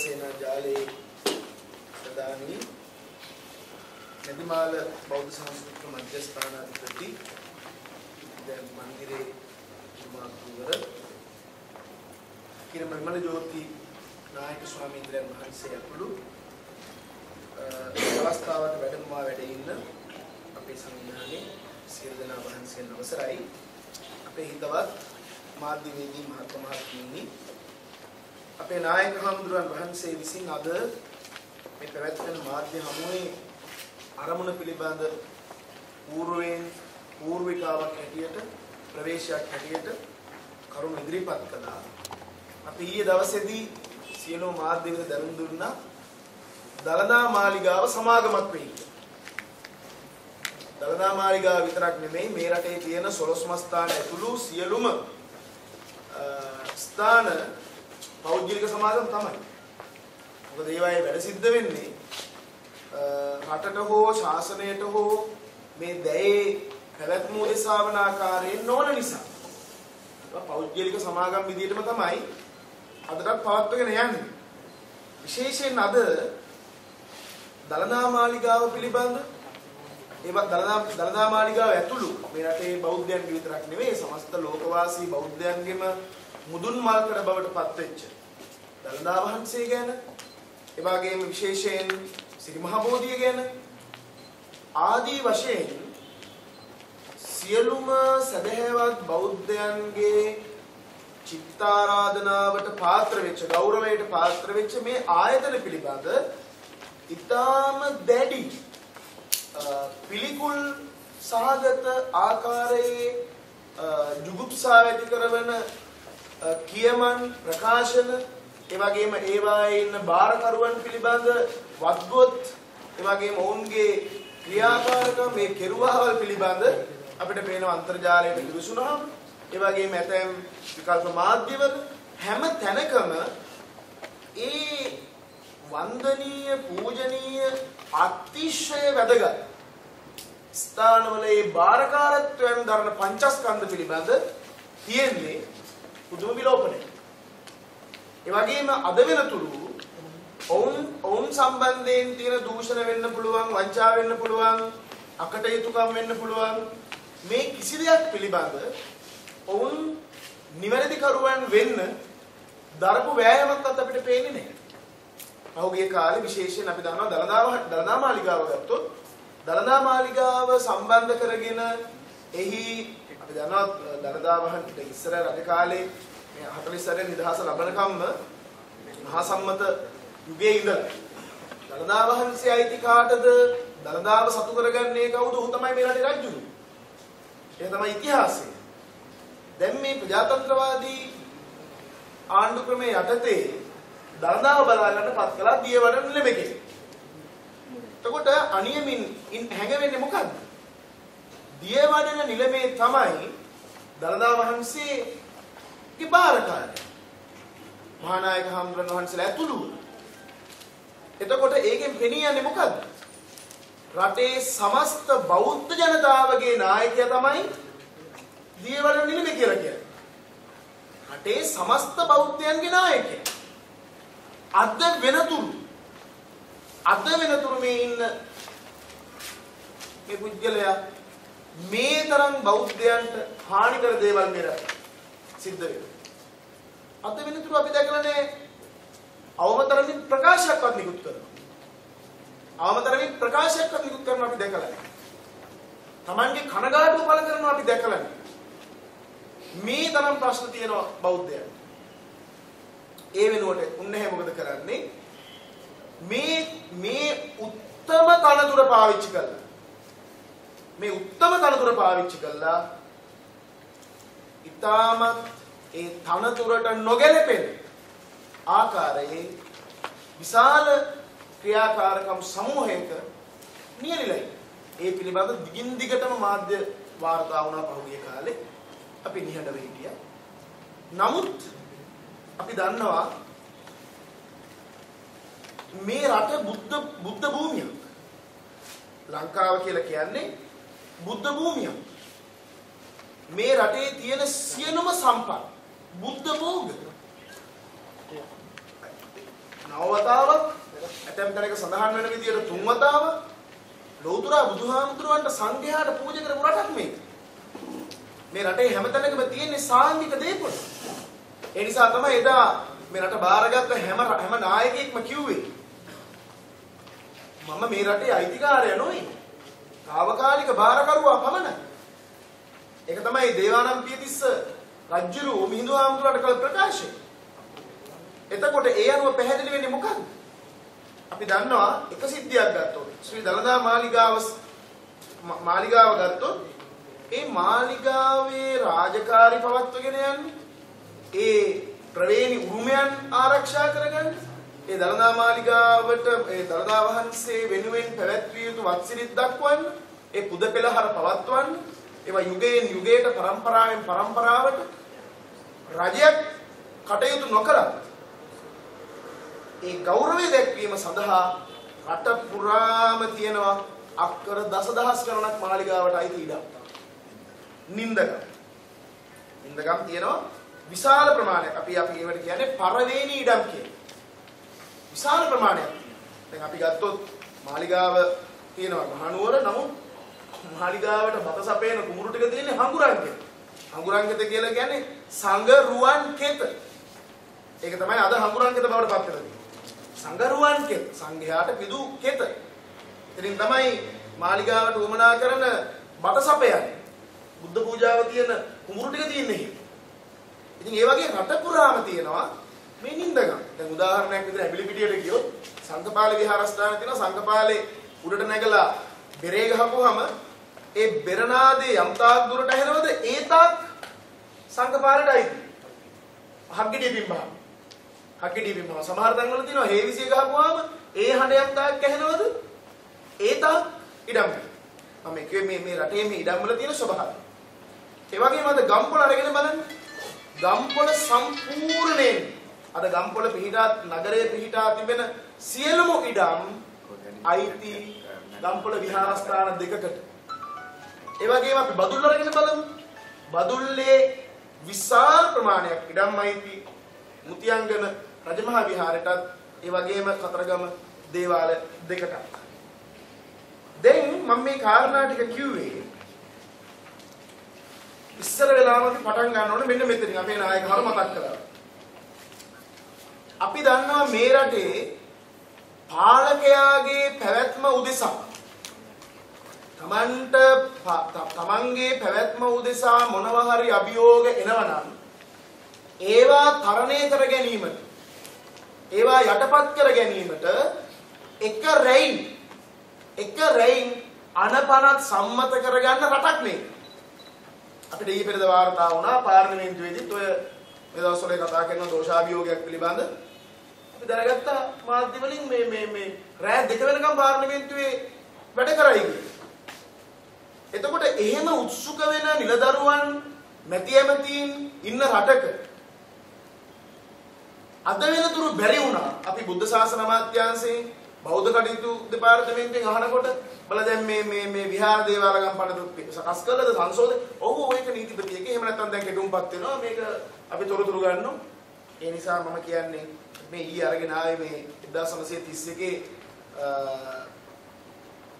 සේනා ජාලයේ ප්‍රධානී මැදිමාල බෞද්ධ සංස්කෘතික මධ්‍යස්ථානාධිපති දැන් මන්දිරේ මාතෘවර කිරම විමල ජෝති නායක ස්වාමීන් වහන්සේ ඇතුළු අවස්ථාවට වැඩමවා වැඩ ඉන්න අපේ සංවිධානයේ සියලු දෙනා වහන්සේට අවසරයි. අපේ හිතවත් මාධ්‍යවේදී මහත්ම මහත්මීනි, අපේ නායක හාමුදුරුවන් වහන්සේ විසින් අද මේ පැවැත්වෙන මාධ්‍ය හමුවේ අරමුණ පිළිබඳ පූර්වයෙන් පූර්විකාවක් හැටියට ප්‍රවේශයක් හැටියට කරුණු ඉදිරිපත් කළා. අපි ඊයේ දවසේදී සියලු මාධ්‍ය වෙත දැනුම් දුන්නා දළදා මාලිගාව සමාගමක් වෙයි කියලා. දළදා මාලිගාව විතරක් නෙමෙයි, මේ රටේ තියෙන සොළොස්ම ස්ථාන ඇතුළු සියලුම ස්ථාන පෞද්ගලික සමාගම් තමයි. මොකද ඒවායේ වැඩ සිද්ධ වෙන්නේ රටට හෝ ශාසනයට හෝ මේ දැයේ පැවැත්ම උදෙසා වන ආකාරයෙන් නොවන නිසා. ඒවා පෞද්ගලික සමාගම් විදියටම තමයි අදටත් පවත්වගෙන යන්නේ. විශේෂයෙන් අද දළදා මාලිගාව පිළිබඳ ඒවා දළදා මාලිගාව ඇතුළු මේ රටේ බෞද්ධයන්ගේ විතරක් නෙවෙයි සමස්ත ලෝකවාසී බෞද්ධයන්ගේම මුදුන් මල්කඩ බවට පත්වෙච්ච දළදා වහන්සේ ගැන, ඒ වගේම විශේෂයෙන් සිරි මහ බෝධිය ගැන ආදී වශයෙන් සියලුම සදහැවත් බෞද්ධයන්ගේ චිත්තාරාධනාවට පාත්‍ර වෙච්ච, ගෞරවයට පාත්‍ර වෙච්ච මේ ආයතන පිළිබඳ ඉතාම දැඩි පිළිකුල් සහගත ආකාරයේ ජුගුප්සාව ඇති කරවන කියමන් ප්‍රකාශන, ඒ වගේම ඒවායේ ඉන්න බාරකරුවන් පිළිබඳ වත්ගොත්, ඒ වගේම ඔවුන්ගේ ක්‍රියාකාරකම් මේ කෙරුවාවල් පිළිබඳ අපිට පේනවා අන්තර්ජාලයට පිවිසුනහම, ඒ වගේම ඇතැම් විකල්ප මාධ්‍යවල හැම තැනකම ඒ වන්දනීය පූජනීය අතිශය වැදගත් ස්ථානවල ඒ බාරකාරත්වයන් දරන පංචස්කන්ධ පිළිබඳ තියෙන්නේ පුදුම විලෝපනයක්. ඒ වගේම අද වෙනතුරු ඔවුන් සම්බන්ධයෙන් තියෙන දූෂණ වෙන්න පුළුවන්, වංචා වෙන්න පුළුවන්, අකටයුතුකම් වෙන්න පුළුවන්, මේ කිසි දෙයක් පිළිබඳ ඔවුන් නිවැරදි කරුවන් වෙන්න දරපු වෑයමක්වත් අපිට පේන්නේ නැහැ. පහුගිය කාලේ විශේෂයෙන් අපි දන්නවා දළදා මාලිගාව ගත්තොත් දළදා මාලිගාව සම්බන්ධ කරගෙන එහි අපි දන්නවා දළදා වහන්සේ ඉස්සර රජ කාලේ මේ 44 නිදහස ලබනකම්ම මහා සම්මත යුගයේ ඉඳලා දළදා වහන්සේ අයිති කාටද, දළදාව සතු කරගන්නේ කවුද? ඔහු තමයි මේ රටේ රජුරු. ඒ තමයි ඉතිහාසය. දැන් මේ ප්‍රජාතන්ත්‍රවාදී ආණ්ඩු ක්‍රමයේ යටතේ දළදාව බලා ගන්න පත් කළා දියවඩන නිලමේකෙක්. එතකොට අනියමින් හැඟවෙන්නේ මොකද්ද? දියවඩන නිලමේ තමයි දළදා වහන්සේගේ බාරකාරය. මහානායක හාමුදුරන් වහන්සේලා ඇතුළු. එතකොට ඒකෙන් පෙනී යන්නේ මොකද්ද? රටේ සමස්ත බෞද්ධ ජනතාවගේ නායකයා තමයි දියවඩන නිලමේ කියලා කියන්නේ. රටේ සමස්ත බෞද්ධයන්ගේ නායකයා. අද වෙනතුරු මේ ඉන්න මේ පුද්ගලයා මේ තරම් බෞද්ධයන්ට හානි කර දේවල් මෙර සිද්ධ වෙනවා. අද වෙනතුරු අපි දැකලා නැහැ අවම තරමින් ප්‍රකාශයක්වත් නිකුත් කරනවා. අවම තරමින් ප්‍රකාශයක්වත් නිකුත් කරනවා අපි දැකලා නැහැ. Tamange කනගාටුව පළ කරනවා අපි දැකලා නැහැ. මේ තරම් ප්‍රශ්න තියෙනවා බෞද්ධයන්ට. ඒ වෙනුවට උන්නැහේ මොකද කරන්නේ? මේ මේ උත්තම තනතුර පාවිච්චි කළා. මේ උත්තම තනතුර පාවිච්චි කළා ඉතාමත් ඒ තනතුරට නොගැලපෙන ආකාරයේ විශාල ක්‍රියාකාරකම් සමූහයක නියැලිලා. ඒ පිළිබඳ දිගින් දිගටම මාධ්‍ය වාර්තා වුණා පහුගිය කාලේ. අපි නිහඬව හිටියා. නමුත් අපි දන්නවා මේ රට බුද්ධ භූමියක්. ලංකාව කියලා කියන්නේ බුද්ධ භූමියක්. මේ රටේ තියෙන සියලුම සම්පත් බුද්ධ භෝග. නව වතාවක්, ඇතැම් තැනක සඳහන් වෙන විදියට තුන් වතාවක් ලෞතර බුදුහාමුදුරුවන්ට සංඝයාට පූජා කරපු රටක් මේක. මේ රටේ හැමතැනකම තියෙන්නේ සාංගික දේපොළ. ඒ නිසා තමයි එදා මේ රට බාරගත්ත හැම හැම නායකයෙක්ම කිව්වේ මම මේ රටේ අයිතිකාරය නොවේ. තාවකාලික භාරකරුවා පමණයි. ඒක තමයි දේවානම්පියතිස්ස රජුරු මිහිඳු හාමුදුරුවන්ට කළ ප්‍රකාශය. එතකොට ඒ අනුව පැහැදිලි වෙන්නේ මොකක්ද? අපි දන්නවා එක සිද්ධියක් ගත්තොත් ශ්‍රී දළදා මාලිගාව ගත්තොත් ඒ මාලිගාවේ රාජකාරි පවත්වගෙන යන්නේ, ඒ ප්‍රවේණි උරුමයන් ආරක්ෂා කරගන්න, ඒ දළදා මාලිගාවට ඒ දළදා වහන්සේ වෙනුවෙන් පැවැත්විය යුතු වත්සිරිත් දක්වන්න, ඒ පුද පෙළහර පවත්වන්න, ඒවා යුගයෙන් යුගයට පරම්පරාවෙන් පරම්පරාවට රජයක් කටයුතු නොකරත් ඒ ගෞරවය දැක්වීම සඳහා රට පුරාම තියෙනවා අක්කර දසදහස් ගණනක් මාලිගාවට අයිති ඉඩම්. නින්දගම්. නින්දගම් තියෙනවා විශාල ප්‍රමාණයක්. අපි ඒවට කියන්නේ පරවේණි ඉඩම් කියලා. විශාල ප්‍රමාණයක් තියෙනවා. දැන් අපි ගත්තොත් මාලිගාව තියෙනවා මහනුවර. නමුත් මාලිගාවට බත සපයන කුඹුරු ටික තියෙන්නේ හංගුරන් කෙත. හංගුරන් කෙත කියලා කියන්නේ සංගරුවන් කෙත. ඒක තමයි අද හංගුරන් කෙත බවට පත් වෙලා තියෙන්නේ. සංගරුවන් කෙත, සංඝයාට පිදු කෙත. ඉතින් තමයි මාලිගාවට උවමනා කරන බත සපයන්නේ. බුද්ධ පූජාව තියෙන කුඹුරු ටික තියෙන්නේ එහෙම. ඉතින් ඒ වගේ රට පුරාම තියෙනවා මේ නින්දගම්. දැන් උදාහරණයක් විදිහට ඇබිලිපිටියට ගියොත් සංඝපාල විහාරස්ථානය තියෙනවා. සංඝපාලේ උඩට නැගලා බෙරේ ගහපුවාම ඒ බෙරනාදේ යම් තාක් දුරට ඇහෙනවද ඒ තාක් සංඝපාලට අයිති. හග්ගෙඩිය පිම්බහම. හග්ගෙඩිය පිම්බහම සමහර තැන්වල තියෙනවා හේවිසිය ගහපුවාම ඒ හඬ යම් තාක් ඇහෙනවද ඒ තාක් ඉඩම්. මම කිව්වේ මේ රටේ මේ ඉඩම් වල තියෙන ස්වභාවය. ඒ වගේම අද ගම්පොළ අරගෙන බලන්න. ගම්පොළ සම්පූර්ණයෙන් අද ගම්පොළ පිහිටා නගරයේ පිහිටා තිබෙන සියලුම ඉඩම් අයිති ගම්පොළ විහාරස්ථාන දෙකකට. ඒ වගේම අපි බදුල්ල අරගෙන බලමු. බදුල්ලේ විශාල ප්‍රමාණයක් ඉඩම් අයිති මුතියංගන රජමහා විහාරයටත් ඒ වගේම කතරගම දේවාල දෙකටත්. දැන් මම මේ කාරණා ටික කිව්වේ ඉස්සර වෙලාම අපි පටන් ගන්න ඕනේ මෙන්න මෙතනින් අපේ නායකහරු මතක් කළා. අපි දන්නවා මේ රටේ පාලකයාගේ පැවැත්ම උදෙසා තමන්ට තමන්ගේ පැවැත්ම උදෙසා මොනවා හරි අභියෝග එනවනම් ඒවා තරණය කර ගැනීමට, ඒවා යටපත් කර ගැනීමට එක රැයින් අනපනත් සම්මත කරගන්න රටක් මේක. අපිට ඊයේ පෙරේද වාර්තා වුණා පාර්ලිමේන්තුවේදීත් ඔය මේ දවස්වල කතා කරන දෝෂාභියෝගයක් පිළිබඳ අපි දැනගත්තා මාධ්‍ය වලින් මේ මේ මේ රෑ 2 වෙනකම් පාර්ලිමේන්තුවේ වැඩ කරයි කියලා. එතකොට එහෙම උත්සුක වෙන නිලදරුවන් මැති ඇමතීන් ඉන්න රටක අද වෙනතුරු බැරි වුණා. අපි බුද්ධ ශාසන අමාත්‍යාංශයෙන් බෞද්ධ කටයුතු දෙපාර්තමේන්තුවෙන් අහනකොට බල දැන් මේ මේ මේ විහාර දේවාලගම් පනත සකස් කළාද සංශෝධන? ඔව් ඔය එක නීතිපතියෙක්. එහෙම නැත්නම් දැන් කෙටුම්පත් වෙනවා. මේක අපි තොරතුරු ගන්නවා. ඒ නිසා මම කියන්නේ මේ ඊයේ අරගෙන ආවේ මේ 1931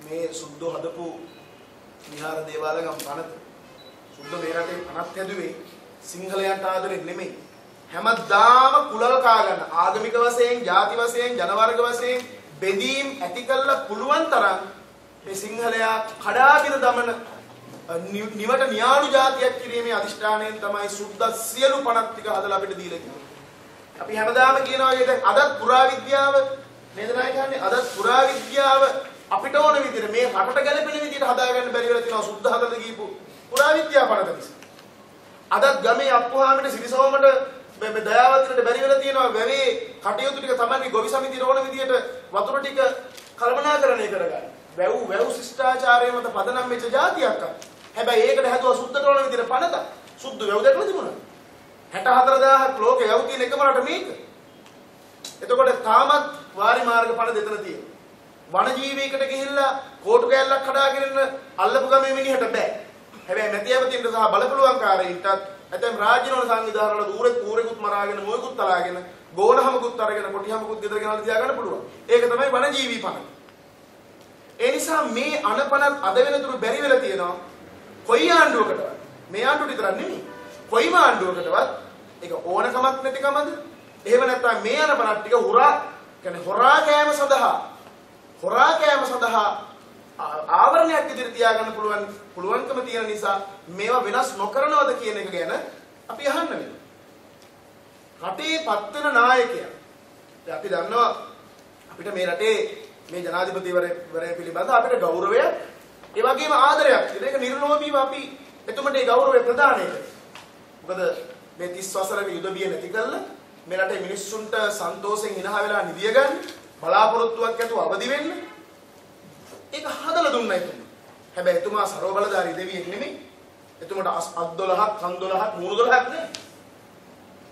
මේ සුද්ධෝ හදපු විහාර දේවාලගම් පනත. සුද්ධ මේ රටේ පනත් හැදුවේ සිංහලයන්ට ආදරෙන් නෙමෙයි. හැමදාම කුලල් කා ගන්න ආගමික වශයෙන්, ජාති වශයෙන්, ජන වර්ග වශයෙන් බෙදීම් ඇති කරලා පුළුවන් තරම් මේ සිංහලයා කඩාගෙන දමන නිවට නියාලු ජාතියක් කිරීමේ අදිෂ්ඨානයෙන් තමයි සුද්ධ සියලු පනත් ටික හදලා අපිට දීලා තියෙන්නේ. අපි හැමදාම කියනවා වගේ දැන් අදත් පුරාවිද්‍යාව නේද නායකයන්නේ, අදත් පුරාවිද්‍යාව අපිට ඕන විදිහට මේ රටට ගැලපෙන විදිහට හදාගන්න බැරි වෙලා තියෙනවා සුද්ධ හදලා දීපු පුරාවිද්‍යා පනත නිසා. අදත් ගමේ අප්පුහාමිට සිරිසෝමට මේ දයාවතිනට බැරි වෙලා තියෙනවා වැවේ කටයුතු ටික තමන්ගේ ගොවි සමිතියට ඕන විදිහට වතුර ටික කළමනාකරණය කරගන්න. වැව් ශිෂ්ටාචාරය මත පදනම් වෙච්ච ජාතියක් අපි. හැබැයි ඒකට හැදුවා සුද්ධට ඕන විදිහට පනත. සුද්ධ වැව් දැකලා තිබුණා. 64000ක් ලෝකේ වැව් තියෙන එකම රට මේක. එතකොට තාමත් වාරි මාර්ග පන දෙතන තියෙනවා. වනජීවීකට ගිහිල්ලා කෝටු කෑල්ලක් කඩාගෙන ඉන්න අල්ලපු ගමේ මිනිහට බෑ. හැබැයි මැති ඇමතින්ට සහ බලපුලුවන්කාරයින්ටත් ඇතැම් රාජ්‍ය නොවන සංවිධානවල ඌරෙකුත් මරාගෙන, මුවෙකුත් තලාගෙන, ගෝනහමකුත් අරගෙන, කොටිහමකුත් ගෙදර ගෙනල්ලා තියාගන්න පුළුවන්. ඒක තමයි වනජීවී පනත. ඒ නිසා මේ අනපනත් අද වෙනතුරු බැරි වෙලා තියෙනවා. කොයි ආණ්ඩුවකටවත්, මේ ආණ්ඩුවට විතරක් නෙමෙයි, කොයිම ආණ්ඩුවකටවත් ඒක ඕනකමක් නැතිකමද? එහෙම නැත්නම් මේ අනපනත් ටික හොරා, කියන්නේ හොරා කෑම සඳහා, හොරා කෑම සඳහා ආවරණයක් විදිහට තියාගන්න පුළුවන්කම තියෙන නිසා මේවා වෙනස් නොකරනවද කියන එක ගැන අපි අහන්න වෙනවා. රටේ පත් වෙන නායකයා, දැන් අපි දන්නවා අපිට මේ රටේ මේ ජනාධිපතිවරයා පිළිබඳ අපිට ගෞරවයක්, ඒ වගේම ආදරයක් තියෙනවා. ඒක නිර්ලෝභීව අපි එතුමට ඒ ගෞරවය ප්‍රදානය කරනවා. මොකද මේ 30 වසරක යුද බිය නැති කරලා මේ රටේ මිනිස්සුන්ට සන්තෝෂෙන් හිනහ වෙලා නිදිය ගන්න, බලාපොරොත්තුවක් ඇතුව අවදි වෙන්න ඒක හදලා දුන්නා එතුමා. හැබැයි එතුමා සර්ව බලධාරී දෙවියෙක් නෙමෙයි. එතුමාට අත් 12ක්, කන් 12ක්, මූණු 12ක් නෑ.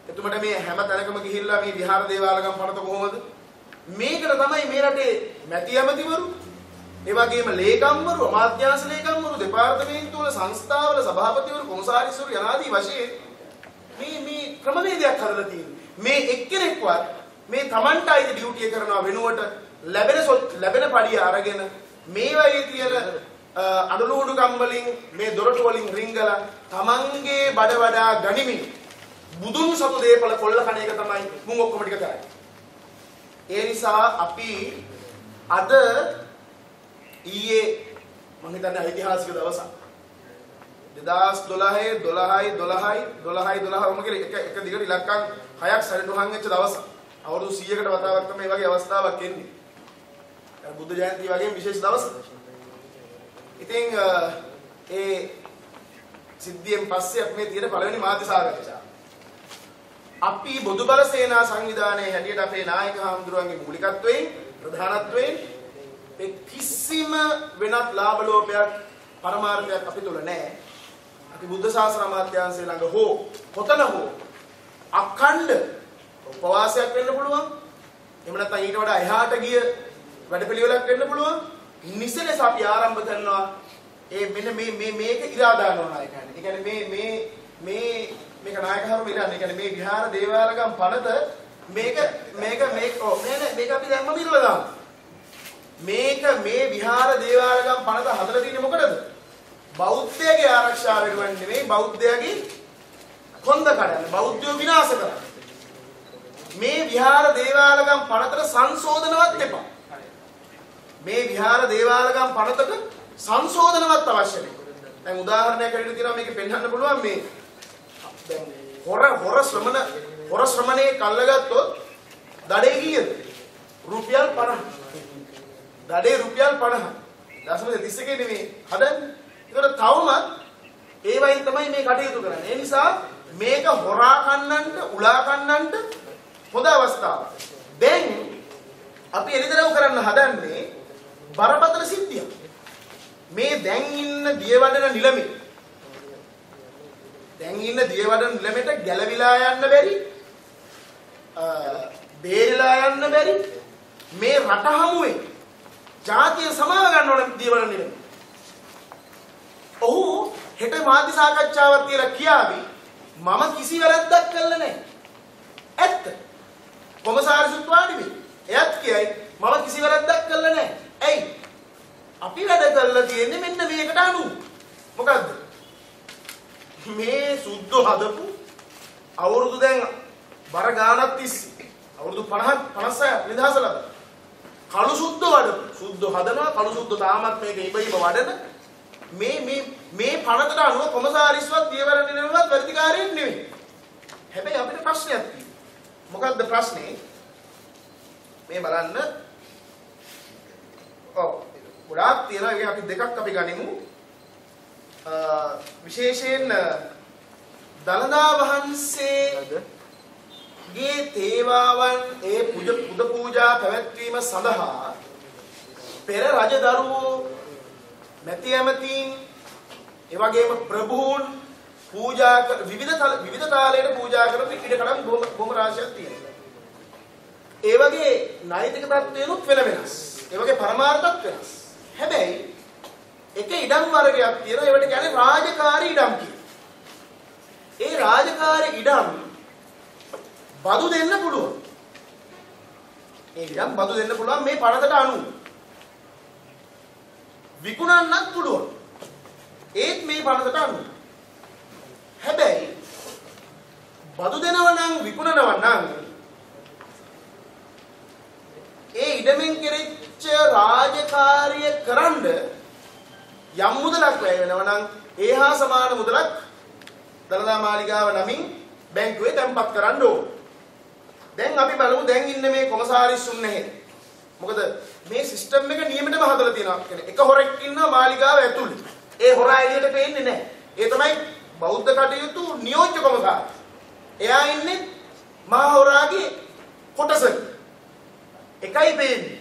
එතුමාට මේ හැම තැනකම ගිහිල්ලා මේ විහාර දේවාලගම් පනත කොහොමද? මේකට තමයි මේ රටේ මැති ඇමතිවරු, ඒ වගේම ලේකම්වරු, අමාත්‍යාංශ ලේකම්වරු, දෙපාර්තමේන්තුවල, සංස්ථාවල සභාපතිවරු, කොමසාරිස්වරු යනාදී වශයෙන් මේ මේ ක්‍රමවේදයක් හදලා තියෙනවා. මේ එක්කෙනෙක්වත් මේ Tamanට අයිති ඩියුටිය කරනවා වෙනුවට ලැබෙන පඩිය අරගෙන මේ වගේ තියෙන අඩලුහුඩුකම් වලින් මේ දොරටු වලින් රිංගලා Tamanගේ බඩ වඩා ගනිමින් බුදුන් සතු දේපල කොල්ල කණ එක තමයි මුන් ඔක්කොම ටික කරන්නේ. ඒ නිසා අපි අද ඊයේ මං හිතන්නේ ඓතිහාසික දවසක්. 2012 12 12 12 12 ඔම කියලා එක දිගට ඉලක්කම් 6ක් සැරටුහන් වෙච්ච දවසක්. අවුරුදු 100කට වතාවක් තමයි මේ වගේ අවස්ථාවක් එන්නේ. අර බුද්ධ ජයන්ති වගේම විශේෂ දවසක්. ඉතින් ඒ සිද්ධියෙන් පස්සේ අපි මේ තියෙන පළවෙනි මාධ්‍ය සාකච්ඡාව. අපි බොදු බල සේනා සංවිධානයේ හැටියට අපේ නායක හාමුදුරුවන්ගේ මූලිකත්වයෙන් ප්‍රධානත්වයෙන් මේ කිසිම වෙනත් ලාභ ලෝභයක් පරමාර්ථයක් අපි තුල නැහැ. අපි බුද්ධ ශාසන අමාත්‍යාංශය ළඟ හෝ කොතන හෝ අඛණ්ඩ උපවාසයක් වෙන්න පුළුවන්. එහෙම නැත්නම් ඊට වඩා එහාට ගිය වැඩපිළිවෙලක් වෙන්න පුළුවන්. නිසලෙස අපි ආරම්භ කරනවා ඒ මෙන්න මේ මේ මේක ඉරා දානවා නායකයන්. ඒ කියන්නේ මේ මේ මේ මේක නායකහරුම ඉරන්නේ. ඒ කියන්නේ මේ විහාර දේවාලගම් පනත මේක මේක මේක ඔව් නෑ නෑ මේක අපි දැම්මම ඉරලා දානවා. මේක මේ විහාර දේවාලගම් පනත හදලා තියෙන්නේ මොකටද? බෞද්ධයාගේ ආරක්ෂාව වෙනුවෙන් නෙමෙයි, බෞද්ධයාගේ කොන්ද කඩන්න, බෞද්ධයෝ විනාශ කරන්න. මේ විහාර දේවාලගම් පනතට සංශෝධනවත් එපා. මේ විහාර දේවාලගම් පනතට සංශෝධනවත් අවශ්‍ය නැහැ. දැන් උදාහරණයක් හැටියට තියෙනවා මේක පෙන්වන්න පුළුවන්. මේ දැන් හොර හොර ශ්‍රමණ හොර ශ්‍රමණේ කල්ලගත්තොත් දඩේ කීයද? රුපියල් 50. දඩේ රුපියල් 50. 1931 නෙමෙයි හදන්නේ. ඒකට තවමත් ඒ වයින් තමයි මේ කටයුතු කරන්නේ. ඒ නිසා මේක හොරා කන්නන්ට උලා කන්නන්ට හොඳ අවස්ථාවක්. දැන් අපි එළිදරව් කරන්න හදන්නේ බරපතල සිද්ධියක්. මේ දැන් ඉන්න දියවඩන නිලමේ, දැන් ඉන්න දියවඩන නිලමේට ගැලවිලා යන්න බැරි, බේරිලා යන්න බැරි මේ රට හමුවේ ජාතිය සමාව ගන්න ඕන දියවඩන නිලමේ. ඔහු හෙට මාධ්‍ය සාකච්ඡාවක් තියලා කියාවි මම කිසි වැරැද්දක් කළා නැහැ. ඇත්ත. කොමසාරිසුත් වාඩි වෙයි. එයත් කියයි මම කිසි වැරැද්දක් කළා නැහැ. ඇයි? අපි වැඩ කරලා තියෙන්නේ මෙන්න මේකට අනුව. මොකද්ද? මේ සුද්ධ හදපු අවුරුදු දැන් බර ගානක් තිස්සේ අවුරුදු 50 56 නිදහස ලබා කළු සුද්ධ වඩපු සුද්ධ හදනවා, කළු සුද්ධ තාමත් මේක ඉබ ඉබ වඩන මේ මේ මේ පනතට අනුව කොමසාරිස්වත් දියවරණ නිලමවත් වැඩිකාරයෙක් නෙමෙයි. හැබැයි අපිට ප්‍රශ්නයක් තියෙනවා. මොකද්ද ප්‍රශ්නේ? මේ බලන්න. ඔව් ගොඩාක් තියෙනවා. ඒක අපි දෙකක් අපි ගනිමු. විශේෂයෙන් දළදා වහන්සේගේ තේවාවන් ඒ පුද පූජා පැවැත්වීම සඳහා පෙර රජදරුවෝ, මැති ඇමතීන්, ඒ වගේම ප්‍රභූන් පූජා විවිධ තාලයට පූජා කරපු ඉඩකඩම් බොහොම රාශියක් තියෙනවා. ඒ වගේ නෛතික තත්ත්වයනුත් වෙන වෙනස්. ඒ වගේ පරමාර්ථත් වෙනස්. හැබැයි එක ඉඩම් වර්ගයක් තියෙනවා. ඒවට කියන්නේ රාජකාරී ඉඩම් කියලා. ඒ රාජකාරී ඉඩම් බදු දෙන්න පුළුවන්. ඒ ඉඩම් බදු දෙන්න පුළුවන් මේ පනතට අනුව. විකුණන්නත් පුළුවන්. ඒත් මේ පනතට අනුව. හැබැයි බදු දෙනවා නම් විකුණනවා නම් ඒ ඉඩමෙන් කෙරෙච්ච රාජකාරිය කරන්න යම් මුදලක් වැය වෙනවා නම් ඒ හා සමාන මුදලක් දළදා මාලිගාව නමින් බැංකුවේ තැන්පත් කරන්න ඕන. දැන් අපි බලමු දැන් ඉන්න මේ කොමසාරිස්සුන් නැහැ. මොකද මේ සිස්ටම් එක නියමෙටම හදලා තියෙනවා. කියන්නේ එක හොරෙක් ඉන්නවා මාලිගාව ඇතුලේ. ඒ හොරා එළියට පේන්නේ නැහැ. ඒ තමයි බෞද්ධ කටයුතු නියෝජ්‍ය කොමසාරිස්. එයා ඉන්නේ මහා හොරාගේ කොටසක. එකයි පේන්නේ.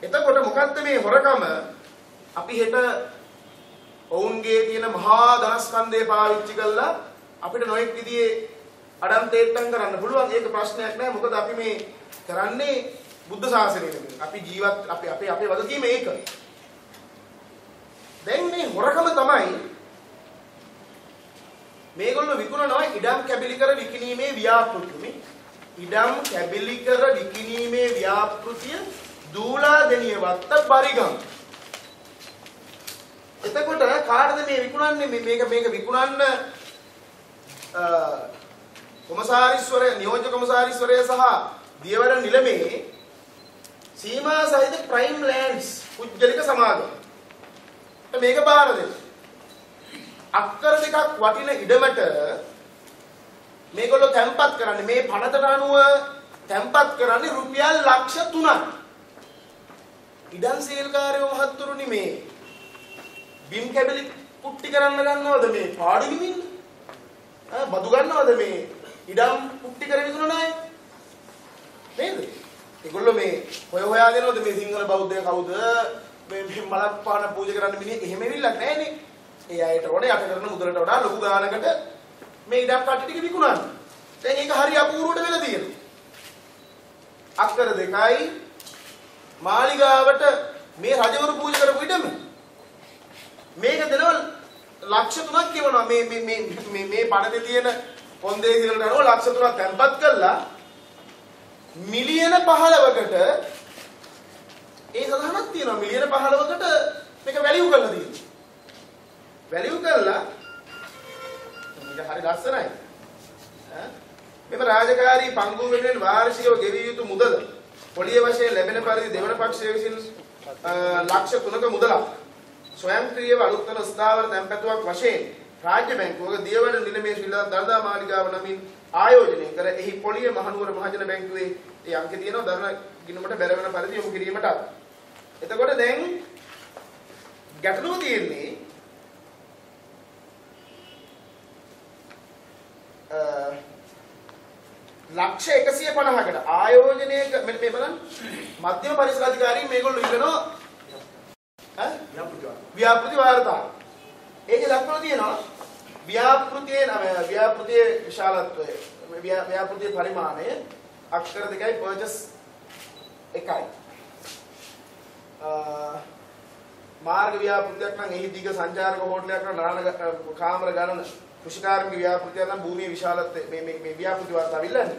එතකොට මොකද්ද මේ හොරකම? අපි හෙට ඔවුන්ගේ තියෙන මහා ධනස්කන්ධය පාවිච්චි කරලා අපිට නොයෙක් විදිහේ අඩම් තේට්ටම් කරන්න පුළුවන්. ඒක ප්‍රශ්නයක් නෑ. මොකද අපි මේ කරන්නේ බුද්ධ ශාසනය වෙනුවෙන්. අපි ජීවත් අපේ අපේ අපේ වගකීම ඒක. දැන් මේ හොරකම තමයි මේගොල්ලෝ විකුණනවා ඉඩම් කැබිලි කර විකිණීමේ ව්‍යාපෘති. ඉඩම් කැබිලි කර විකිණීමේ ව්‍යාපෘතිය දූලාදෙනිය වත්ත පරිගම්. එතකොට කාටද මේ විකුණන්නේ? මේක මේක විකුණන්න කොමසාරිස්වරය නියෝජ්‍ය කොමසාරිස්වරය සහ දියවර නිලමේ සීමා සහිත ප්‍රයිම් ලෑන්ඩ්ස් පුද්ගලික සමාගම. මේක බාර දෙන්න. අක්කර දෙකක් වටින ඉඩමට මේගොල්ලෝ තැන්පත් කරන්නේ මේ පනතට අනුව තැන්පත් කරන්නේ රුපියල් ලක්ෂ 3ක්. ඉඩම් සේල්කාරයෝ මහත්තුරුනි මේ බිම් කැබලි කුට්ටි කරන්න ගන්නවද මේ පාඩු විඳින්න? ඈ බදු ගන්නවද මේ ඉඩම් කුට්ටි කර විකුණන අය? නේද? ඒගොල්ලෝ මේ හොය හොයා දෙනවද මේ සිංහල බෞද්ධය කවුද? මේ මලක් පාන පූජා කරන්න මිනිහ එහෙම වෙල්ලක් නෑනේ. ඒ අයට ඕනේ යට කරන මුදලට වඩා ලොකු ගානකට මේ ඉඩම් කට්ටි ටික විකුණන්න. දැන් ඒක හරි අපූර්වට වෙලා තියෙනවා. අක්කර දෙකයි මාලිගාවට මේ රජවරු පූජා කරපු ඉඩම මේක දෙනවා ලක්ෂ 3ක් කියවනවා. මේ මේ මේ මේ මේ පඩේ තියෙන කොන්දේ සිරලට අනුව ලක්ෂ 3ක් තැන්පත් කළා මිලියන 15කට ඒ සඳහනක් තියෙනවා. මිලියන 15කට මේක වැලියු කරලා තියෙනවා. වැලියු කරලා මේක හරි ලස්සනයි. ඈ මෙම රාජකාරී පංගුව වෙනුවෙන් වාර්ෂිකව ගෙවිය යුතු මුදල පොලිය වශයෙන් ලැබෙන පරිදි දෙවන පක්ෂය විසින් ලක්ෂ 3ක මුදලක් ස්වයංක්‍රීයව අලුත් වන ස්ථාවර තැන්පතුවක් වශයෙන් රාජ්‍ය බැංකුවක දියවඩ නිලමේ ශ්‍රී දළදා මාලිගාව නමින් ආයෝජනය කර එහි පොලිය මහනුවර මහජන බැංකුවේ ඒ අංකේ තියෙනවා දරන ගිණුමට බැරවෙන පරිදි යොමු කිරීමටත්. එතකොට දැන් ගැටලුව තියෙන්නේ ලක්ෂ 150කට ආයෝජනය මේ බලන්න මධ්‍යම පරිසර අධිකාරීන් මේගොල්ලෝ ඉල්ලනවා ඈ ව්‍යාපෘති වාර්තා. ඒකේ දක්වලා තියෙනවා ව්‍යාපෘතියේ නම ව්‍යාපෘතියේ විශාලත්වය ව්‍යාපෘතියේ පරිමාණය අක්ෂර 2යි පර්චස් 1යි. මාර්ග ව්‍යාපෘතියක් නම් එහි දිග සංචාරක හෝටලයක් නම් නාන කාමර ගණන කෘෂිකාර්මික ව්‍යාපෘතියක් නම් භූමියේ විශාලත්වය මේ මේ මේ ව්‍යාපෘති වාර්තාව ඉල්ලන්නේ.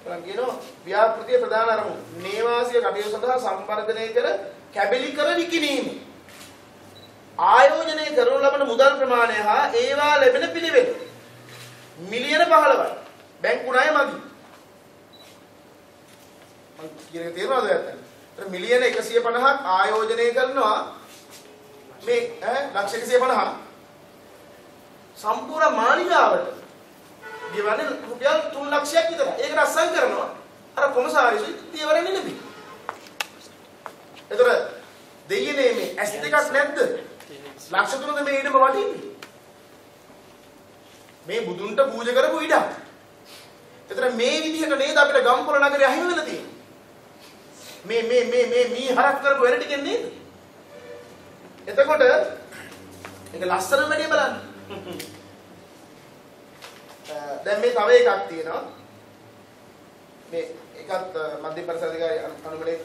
බලන්න කියනවා ව්‍යාපෘතියේ ප්‍රධාන අරමුණ නේවාසික කටයුතු සඳහා සම්වර්ධනය කර කැබලි කර විකිණීම. ආයෝජනය කරනු ලබන මුදල් ප්‍රමාණය හා ඒවා ලැබෙන පිළිවෙල මිලියන 15යි. බැංකු ණය මදි. මං කියන එක තේරෙනවද ඔයාලට? අර මිලියන 150ක් ආයෝජනය කරනවා මේ ඈ ලක්ෂ 150 සම්පූර්ණ මාලිගාවට ගෙවන්නේ රුපියල් 3 ලක්ෂයක් විතර. ඒකට අස්සම් කරනවා අර කොමසාරිසුයි දියවර නිලමේ. එතකොට දෙයියනේ මේ ඇස් දෙකක් නැද්ද? ලක්ෂ 3ද මේ ඉඩම වටින්නේ? මේ බුදුන්ට පූජා කරපු ඉඩම්. එතකොට මේ විදිහට නේද අපිට ගම්පොළ නගරය අහිමි වෙලා තියෙන්නේ? මේ මේ මේ මේ මී හරක් කරපු වැඩ ටිකෙන් නේද? එතකොට ඒක ලස්සන වැඩේ බලන්න. දැන් මේ තව එකක් තියෙනවා. මේ එකත් මධ්‍ය පරිසර අධිකාරී අනුමලේ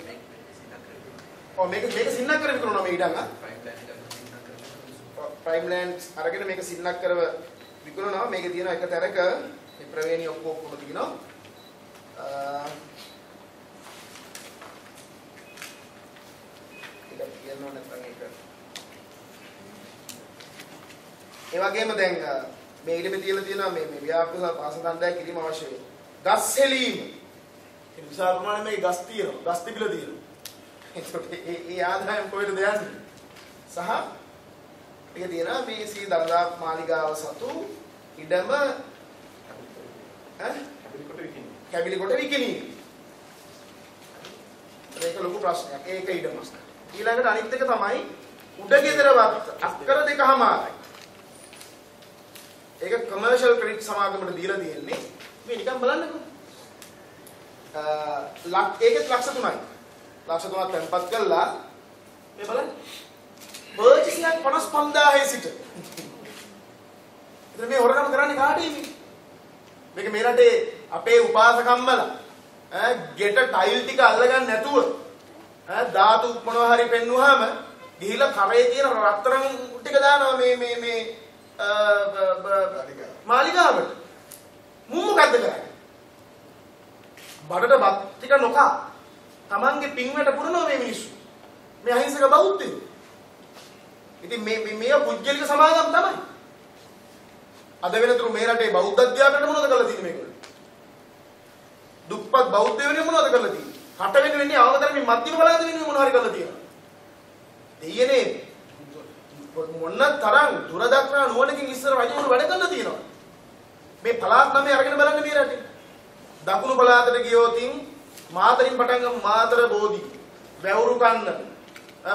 ඔව් මේක මේක සින්නක් කර විකුණනවා මේ ඉඩම්. ආ ප්‍රයිම් ලෑන්ඩ්ස් අරගෙන මේක සින්නක් කරව විකුණනවා. මේකේ තියෙන එක තැනක මේ ප්‍රවේණි ඔක්කොම තියෙනවා. ඒක කියන්න ඕන නැත්නම් ඒක. ඒ වගේම දැන් මේ ඉඩමේ තියලා තියෙනවා මේ මේ ව්‍යාපෘති සහ පාසල් දණ්ඩාය කිරීම අවශ්‍ය වෙයි. ගස් හෙලීම. ඒ විශාල ප්‍රමාණයක් මේ ගස් තියෙනවා. ගස් තිබිලා තියෙනවා. ඒකට ඒ ඒ ආදායම කොහෙටද යන්නේ? සහ ඒක තියෙනවා මේ සී දළදා මාලිගාව සතු ඉඩම කැබිලි කොට විකිණීම. ඒක ලොකු ප්‍රශ්නයක්. ඒක ඉඩම. ඊළඟට අනිත් එක තමයි උඩගෙදර වත්ත අක්කර 2.5යි. ඒක කමර්ෂල් ක්‍රෙඩිට් සමාගමට දීලා තියෙන්නේ. මේ නිකන් බලන්නකෝ. ඒකෙත් ලක්ෂ 3යි. ලක්ෂ 3ක් තැන්පත් කළා. මේ බලන්න. පර්චේස් එකක් 55000 සිට. එතන මේ හොරකම කරන්නේ කාටද මේ? මේක මේ රටේ අපේ උපාසකම්මලා ඈ ගෙට ටයිල් ටික අල්ලගන්න නැතුව ඈ ධාතු මොනවා හරි පෙන්නුවාම ගිහිල්ලා කරේ තියෙන රත්තරන් ටික දානවා මේ මේ මේ මාලිගාවට. මුන් මොකද්ද කරන්නේ? බඩට බත් ටික නොකා තමන්ගේ පින්වැට පුරනවා මේ මිනිස්සු. මේ අහිංසක බෞද්ධයෝ. ඉතින් මේ මේ පුජ්‍යලික සමාගම් තමයි. අද වෙනතුරු මේ රටේ බෞද්ධ අධ්‍යාපනයට මොනවද කරලා තියෙන්නේ මේගොල්ලෝ? දුප්පත් බෞද්ධ වෙනුවෙන් මොනවද කරලා තියෙන්නේ? රට වෙනුවෙන් නේ අවම තරමින් මධ්‍යම පළාත වෙනුවෙන් මොන හරි කරලා තියෙනවා. දෙයියනේ මොන තරම් දුර දක්නා නුවණකින් ඉස්සර රජවරු වැඩ කරලා තියෙනවා. මේ පළාත් නමේ අරගෙන බලන්න මේ රටේ. දකුණු පළාතට ගියොතින් මාතරින් පටන් ගමු මාතර බෝධි, වැවුරු කන්න,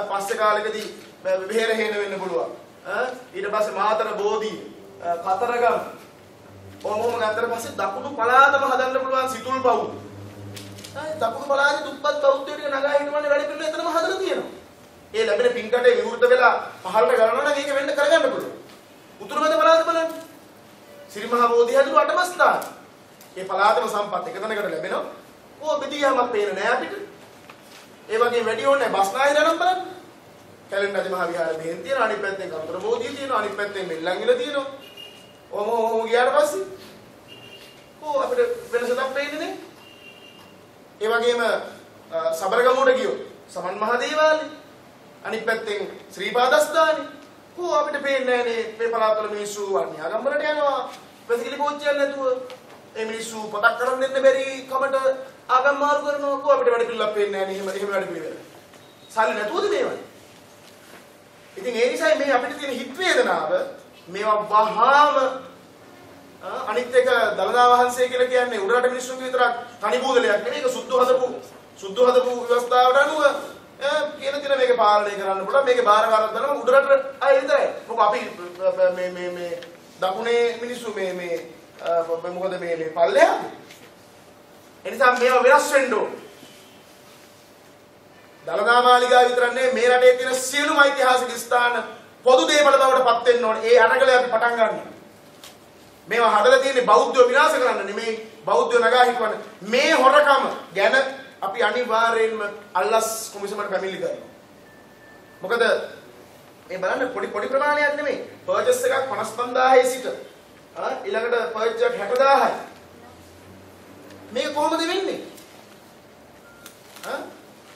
පස්සේ කාලෙකදී බෙහෙර හේන වෙන්න පුළුවන්. ඊට පස්සේ මාතර බෝධි, කතරගම ඔහොම ගත්තට පස්සේ දකුණු පළාතම හදන්න පුළුවන් සිතුල් පවුල්. දකුණු පළාතේ දුප්පත් බෞද්ධයෝ ටික නගා හිටවන්නේ වැඩ පිළිවෙල එතනම හදලා තියෙනවා. ඒ ලැබෙන පින් කටේ විවෘත වෙලා පහළට ගලනවා නම් ඒක වෙන්න කරගන්න පුළුවන්. උතුරු මැද පළාත බලන්න. සිරිමහා බෝධි හැදුණු අටමස්ථාන. ඒ පළාතම සම්පත් එක තැනකට ලැබෙනවා. ඕ බෙදියාමක් පේන නෑ අපිට. ඒ වගේම වැඩි ඕනේ නෑ බස්නාහිර නම් බලන්න. කැලණි රජ මහා විහාර මෙහෙන් තියෙනවා, අනිත් පැත්තෙන් කළුතර බෝධිය තියෙනවා, අනිත් පැත්තෙන් මෙල්ලන්ගිල තියෙනවා. ඔහොම ඔහොම ගියාට පස්සේ ඕ අපිට වෙනසක් පේන්නේ නෑ. ඒ වගේම සබරගමුවට ගියොත් සමන් මහා දේවාලේ, අනිත් පැත්තෙන් ශ්‍රී පාදස්ථානේ. කෝ අපිට පේන්නේ නෑනේ මේ පළාත්වල මිනිස්සු අන්‍ය ආගම් වලට යනවා. වැසිකිලි පෝච්චියක් නැතුව ඒ මිනිස්සු පතක් කරන් දෙන්න බැරි කමට ආගම් මාරු කරනවා. කෝ අපිට වැඩ පිළිලක් පේන්නේ නෑනේ. එහෙම එහෙම වැඩ පිළිවෙල. සල්ලි නැතුවද මේවා? ඉතින් ඒ නිසායි මේ අපිට තියෙන හිත වේදනාව මේවා වහාම. අනිත් එක දළදා වහන්සේ කියලා කියන්නේ උඩරට මිනිස්සුන්ගේ විතරක් තනි බූදලයක් නෙමෙයි. ඒක සුද්ධ හදපු ව්‍යවස්ථාවට අනුව කියන තියෙන මේක පාලනය කරන්න පුළුවන්. මේකේ බාරකාරක් දානවා උඩරට අය විතරයි. මොකද අපි මේ මේ මේ දකුණේ මිනිස්සු මේ මේ මොකද මේ මේ පල්ලෙහාද? ඒ නිසා මේවා වෙනස් වෙන්න ඕන. දළදා මාලිගාව විතරක් නෙමෙයි මේ රටේ තියෙන සියලුම ඓතිහාසික ස්ථාන පොදු දේපල බවට පත් වෙන්න ඕන. ඒ අරගලය අපි පටන් ගන්න. මේවා හදලා තියෙන්නේ බෞද්ධයෝ විනාශ කරන්න නෙමෙයි, බෞද්ධයෝ නගා හිටවන්න. මේ හොරකම ගැන අපි අනිවාර්යයෙන්ම අල්ලස් කොමිසමට පැමිණිලි කරනවා. මොකද මේ බලන්න පොඩි පොඩි ප්‍රමාණයක් නෙමෙයි. පර්චේස් එකක් 55000 සිට ඊළඟට පර්චේස් එකක් 60000යි. මේක කොහොමද වෙන්නේ?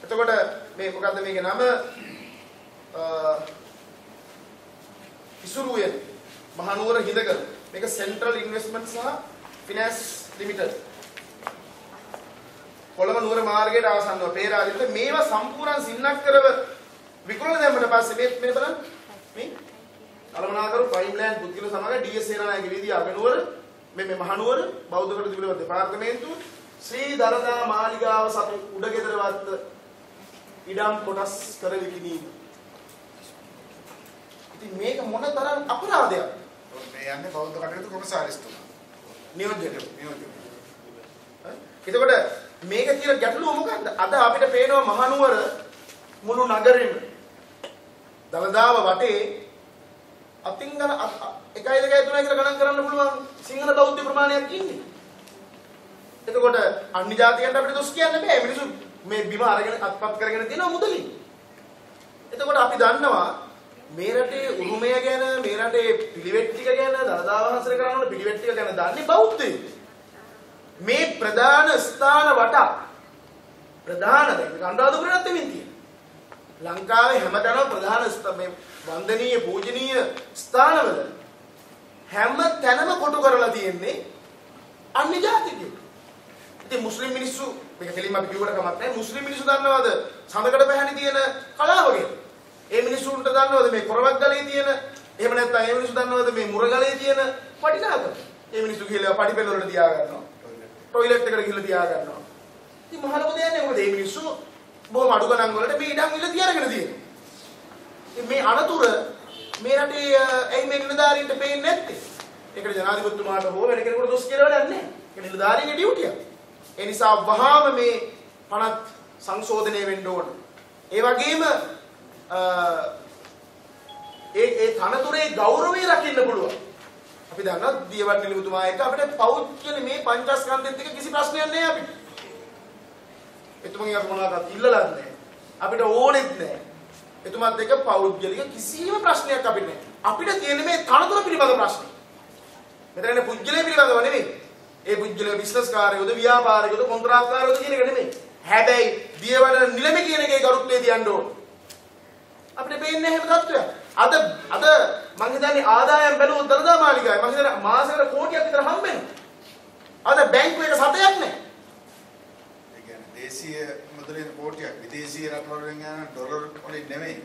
එතකොට මේ මොකද්ද මේකේ නම? ඉසුරුවෙන් මහනුවර හිඳකර. මේක සෙන්ට්‍රල් ඉන්වෙස්ට්මන්ට් සහ ෆිනෑන්ස් ලිමිටඩ්. කොළඹ නුවර මාර්ගයට ආසන්නව පේරාදෙනියට මේවා සම්පූර්ණ සින්නක් කරව විකුණලා දැම්මට පස්සේ මේ මේ බලන්න මේ කළමනාකරු ප්‍රයිම් ලෑන්ඩ් පුද්ගල සමාගම ඩී.එස්. සේනානායක වීදිය අගනුවර මේ මේ මහනුවර බෞද්ධ කටයුතු පිළිබඳ දෙපාර්තමේන්තුව ශ්‍රී දළදා මාලිගාව සතු උඩගෙදර වත්ත ඉඩම් කොටස් කර විකිණීම. ඉතින් මේක මොන තරම් අපරාධයක්ද? මේ යන්නේ බෞද්ධ කටයුතු කොමසාරිස්තුමා නියෝජ්‍ය. එතකොට මේක තියෙන ගැටලුව මොකක්ද? අද අපිට පේනවා මහනුවර මුළු නගරෙම දළදාව වටේ අතින් ගණ 1 2 3 කියලා ගණන් කරන්න පුළුවන් සිංහල බෞද්ධ ප්‍රමාණයක් ඉන්නේ. එතකොට අන්‍ය ජාතිකයන්ට අපිට දොස් කියන්න බෑ. මිනිස්සු මේ බිම අරගෙන අත්පත් කරගෙන තියෙනවා මුදලින්. එතකොට අපි දන්නවා මේ රටේ උරුමය ගැන, මේ රටේ පිළිවෙත් ටික ගැන, දළදා වහන්සේලා කරන්න ඕන පිළිවෙත් ටික ගැන දන්නේ බෞද්ධයෝ. මේ ප්‍රධාන ස්ථාන වටා ප්‍රධාන දැන් අනුරාධපුරයත් එමින් තියෙනවා. ලංකාවේ හැමතැනම ප්‍රධාන මේ වන්දනීය පූජනීය ස්ථානවල හැම තැනම කොටු කරලා තියෙන්නේ අන්‍ය ජාතිකයෝ. ඉතින් මුස්ලිම් මිනිස්සු මේක කෙලින්ම අපි කිව්වට කමක් නැහැ. මුස්ලිම් මිනිස්සු දන්නවද සඳකඩ පැහැණි තියෙන කලාව ගැන? ඒ මිනිස්සුන්ට දන්නවද මේ කොරවක් ගලේ තියෙන, එහෙම නැත්නම් ඒ මිනිස්සු දන්නවද මේ මුරගලේ තියෙන වටිනාකම? ඒ මිනිස්සු ගිහලා පඩි පෙළ වලට තියා ගන්නවා. ටොයිලට් එකට ගිහලා තියා ගන්නවා. ඉතින් මහ ලොකු දෙයක් නේ. මොකද මේ මිනිස්සු බොහොම අඩු ගණන් වලට මේ ඉඩම් ඉල තියාගෙන තියෙනවා. ඉතින් මේ අනතුර මේ රටේ ඇයි මේ නිලධාරීන්ට පේන්නේ නැත්තේ? ඒකට ජනාධිපතිතුමාට හෝ වෙන කෙනෙකුට දොස් කියලා වැඩක් නැහැ. ඒක නිලධාරීන්ගේ ඩියුටියක්. ඒ නිසා වහාම මේ පනත් සංශෝධනය වෙන්න ඕන. ඒ වගේම ඒ ඒ තනතුරේ ගෞරවය රකින්න පුළුවන්. අපි දන්නවා දියවඩන නිලතුමා එක්ක අපිට පෞද්ගලික මේ පංචස්කන්ධෙත් එක්ක කිසි ප්‍රශ්නයක් නැහැ අපිට. එතුමගෙන් අපි මොනවාක්වත් ඉල්ලලත් නැහැ. අපිට ඕනෙත් නැහැ. එතුමත් එක්ක පෞද්ගලික කිසිම ප්‍රශ්නයක් අපිට නැහැ. අපිට තියෙන්නේ මේ තනතුර පිළිබඳ ප්‍රශ්නේ. මෙතන ඉන්නේ පුද්ගලයා පිළිබඳව නෙමෙයි. ඒ පුද්ගලයා බිස්නස් කාරයෝද ව්‍යාපාරිකයෝද කොන්ත්‍රාත්කාරයෝද කියන එක නෙමෙයි. හැබැයි දියවඩන නිලමේ කියන එකේ ගරුත්වය තියන්න ඕන. අපිට පේන්නේ එහෙම තත්ත්වයක්. අද අද මං හිතන්නේ ආදායම් බැලුවොත් දළදා මාලිගාවේ මං හිතන්නේ මාසෙකට කෝටියක් විතර හම්බ වෙනවා. අද බැංකුව එක සතයක් නෑ. ඒ කියන්නේ දේශීය මුදලින් කෝටියක් විදේශීය රටවල් වලින් යන ඩොලර් වලින් නෙමෙයි.